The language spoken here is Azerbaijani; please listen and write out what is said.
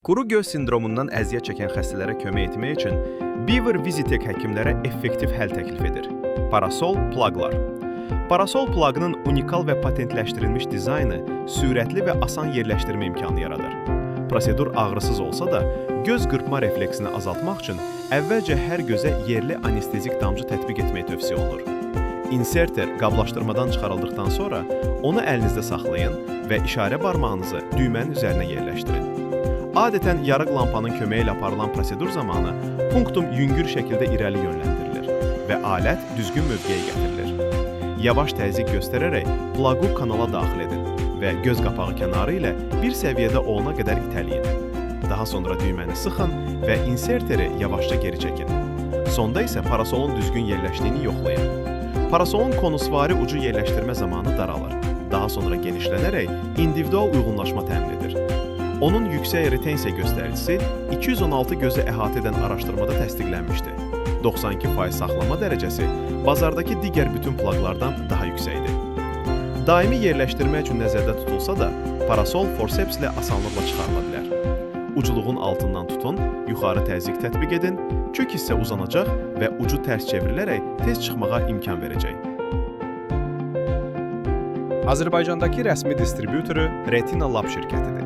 Quru göz sindromundan əziyyət çəkən xəstələrə kömək etmək üçün Beaver Visitech həkimlərə effektiv həll təklif edir. Parasol plaqlar. Parasol plaqının unikal və patentləşdirilmiş dizaynı sürətli və asan yerləşdirmə imkanı yaradır. Prosedur ağrısız olsa da, göz qırpma refleksini azaltmaq üçün əvvəlcə hər gözə yerli anestezik damcı tətbiq etmək tövsiyə olunur. Inserter qablaşdırmadan çıxarıldıqdan sonra onu əlinizdə saxlayın və işarə barmağınızı düymənin üzərinə yerləşdirin. Adətən yarıq lampanın köməyi ilə aparılan prosedur zamanı punktum yüngül şəkildə irəli yönləndirilir və alət düzgün mövqeyə gətirilir. Yavaş təzyiq göstərərək plaqu kanala daxil edin və göz qapağı kənarı ilə bir səviyyədə olana qədər itələyin. Daha sonra düyməni sıxın və inserteri yavaşca geri çəkin. Sonda isə parasolun düzgün yerləşdiyini yoxlayın. Parasolun konusvari ucu yerləşdirmə zamanı daralır. Daha sonra genişlənərək individual uyğunlaşma təmin edir. Onun yüksək retensiya göstəricisi 216 gözü əhatə edən araşdırmada təsdiqlənmişdi. 92% saxlama dərəcəsi bazardakı digər bütün plaqlardan daha yüksəkdir. Daimi yerləşdirmə üçün nəzərdə tutulsa da, parasol forceps ilə asanlıqla çıxarıla bilər. Ucluğun altından tutun, yuxarı təzyiq tətbiq edin, kök hissə uzanacaq və ucu tərs çevrilərək tez çıxmağa imkan verəcək. Azərbaycandakı rəsmi distribyutoru Retina Lab şirkətidir.